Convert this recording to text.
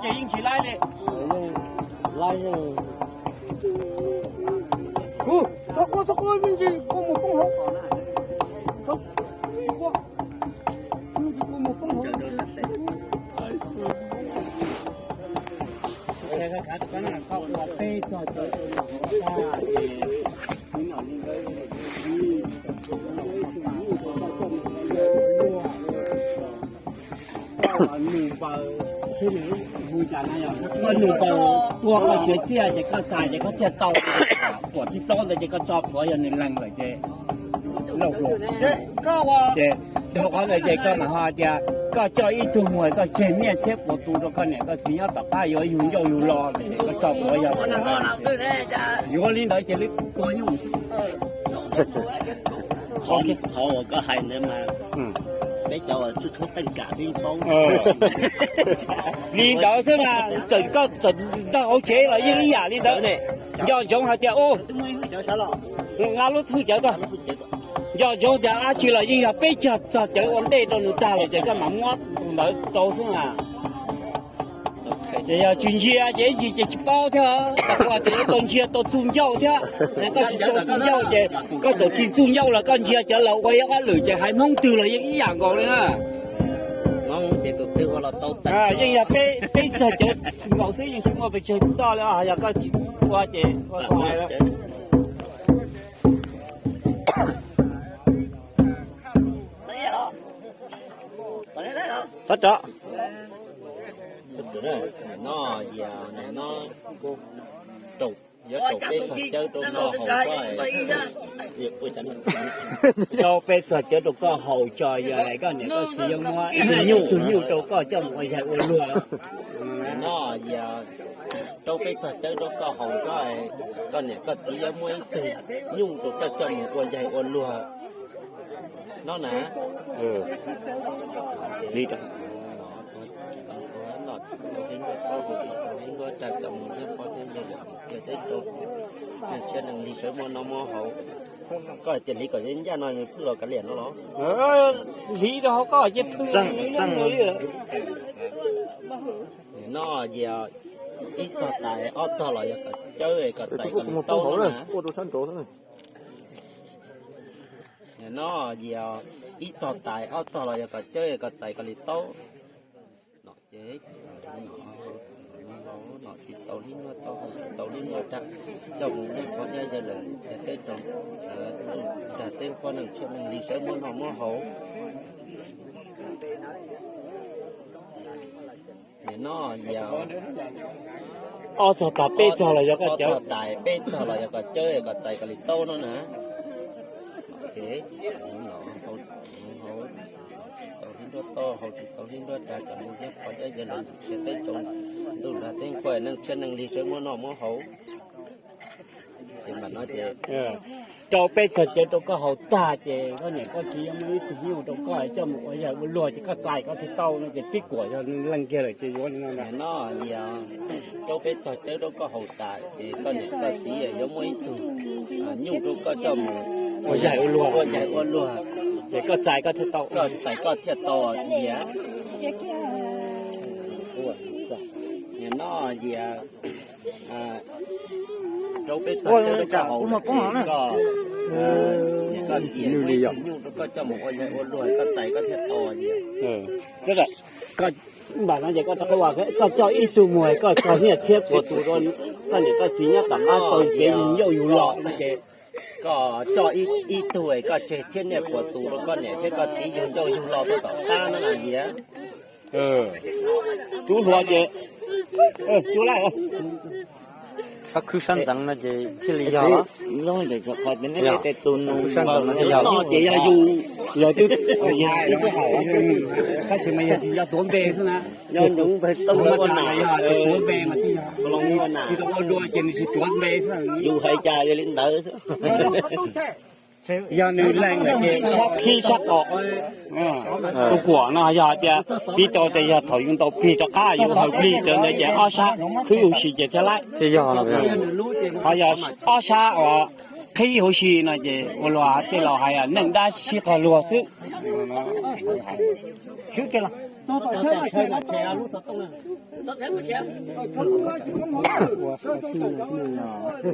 Ces yeej tsis laib li. Laib. Kuv, txhob quaj, txhob quaj, me ntsis kua mus poob hauv. Txhob, txhob quaj. Me ntsis kua mus poob hauv. Nws npaws, nws npaws tua koj siav txiaj ces koj txais ces koj thiaj tau. Kuam txij plaub ntawd ces koj tso plhuav yog nws lees lawm ces lauj hluas. Ces dhau qhov ntawd ces koj mam ho tias koj coj ib tug muag koj tseg nyiaj txhiab puas tus rau koj niam koj txiv nyob tom qab yuav yug ncauj yug lo lawm ces koj tso plhuav yog yuav li ntawd ces lawv tua nyuj. Qhov uas koj hais ntawd mas peb cov uas tshuab tshuab qeej kam peb paub. Li ntawd xwb mas txawm koj txawm nrog hauv tsev los yeej ib yam li ntawd. Nco ntsoov hais tias u, nqa lub hwj cawv tuaj. Nco ntsoov tias dab tsi los yeej yog peb cog txog cawv ua ntej rau nws tag lawm ces koj mam muab tus ntawd rau xwb mas. Ces yog tsis ntsia ces ib ntsis ces tsis paub thiab, kuv hais tias yuav tau ntsia tau txug ncauj thiab. Koj tsis tau txug ncauj ces koj txawm tsis txug ncauj los koj ntsia cov laus ua ib ob lwm ces haiv Hmoob twg los yeej ib yam nkaus li na. Yeej yog peb, peb txog cawv nkaus xwb yeej tsis muaj pes tsawg toj li os, yog koj tsis ua ces ua tau. Txhob rov. No, no, yuav rau peb txog cawb rau koj haus tso. Rau peb txog cawv rau koj haus tso, yog koj niam koj txiv yuav muab ib tug nyuj, tug nyuj rau koj coj mus ua yaig ua luag. No, rau peb txog cawb rau koj haus tso, koj niam koj txiv yuav muab ib tug nyuj rau koj coj mus ua yaig ua luag. No na. Li rau. Koj hais tias hliv kom ncaj no nws phwj los kav liam no los? Hliv rau hauv koj ces phwj li. No, ib txog tais ob txog los yog kom cawb kom txais kom li taub na. No, ib txog tais ob txog los yog kom cawb kom txais kom li taub. No ces no tsis tau li no tau, tsis tau li no rau, coj mus noj qhov dab yawg lawm ces teb tsoom ntuj nrag teb nquag neeg tshiab neeg lig sawv muab noj muab haus. No, ob txog tas peb txog los yog koj cawb, tais peb txog los yog koj cawb kom txais kom li taub no na. Ces tau li nruab toj haus tsis tau li nruab rag kom mus noj qhov dab yawg lawm ces teb tsoom ntuj nrag teb nquag neeg tshiab neeg lig sawv muab noj muab haus. Ces mam no ces rau peb txog cawv rau koj haus tag ces koj niam koj txiv yuav muab ib tug nyuj rau koj coj mus ua yaig ua luag ces koj txais koj thiaj tau no ces tib kuam yog leej kiag lawm ces yuav li no. No, rau peb txog cawv rau koj haus tas ces koj niam koj txiv yuav muab ib tug nyuj rau koj coj mus ua yaig ua luag, ua yaig ua luag ces koj txais koj thiaj tau, koj txais koj thiaj tau tias. No, rau peb txog cawv rau koj haus ces koj, koj txiv muab ib tug nyuj rau koj coj mus ua yaig ua luag koj txais koj thiaj tau tias. Koj, npam no ces koj rov qab ua, koj coj ib tug muag koj txog nyiaj txhiab puas tus rau koj niam koj txiv nyob tom qab tau kev yug ncauj yug lo no ces koj coj ib tug koj tseg txhiab nyiaj puas tus rau koj niam thiab koj txiv yug ncauj yug lo rau tom qab no na Yias. Tub hluas ces, tub laij, sab khwb sab ntxeev no ces thiaj li yog. Tus no ces yog yus, yog twb, tab sis mas yog tsis yog tuav npe xwb na. Yog nyob tas yog tuav npe mas thiaj yog, tsis tau ua dua ces nws tsis tuav npe xwb. Yus hais cas yog li ntawd. Yog nws lees lawm ces sab khib sab qos, tus kuam no yog hais tias piv tau tias yog thaum yus ntaus plig rov qab yus haus plig rau ntawd ces ob sab khwb huv si ces thiaj laib. Ho yog ob sab uas qhib huv si no ces ua luag tej laus hais neeg dab sib qog luag xwb. Swb kiag los. Txog tom chaw no ces lub xov tooj na. Ua qhov xwb no xwb no yog.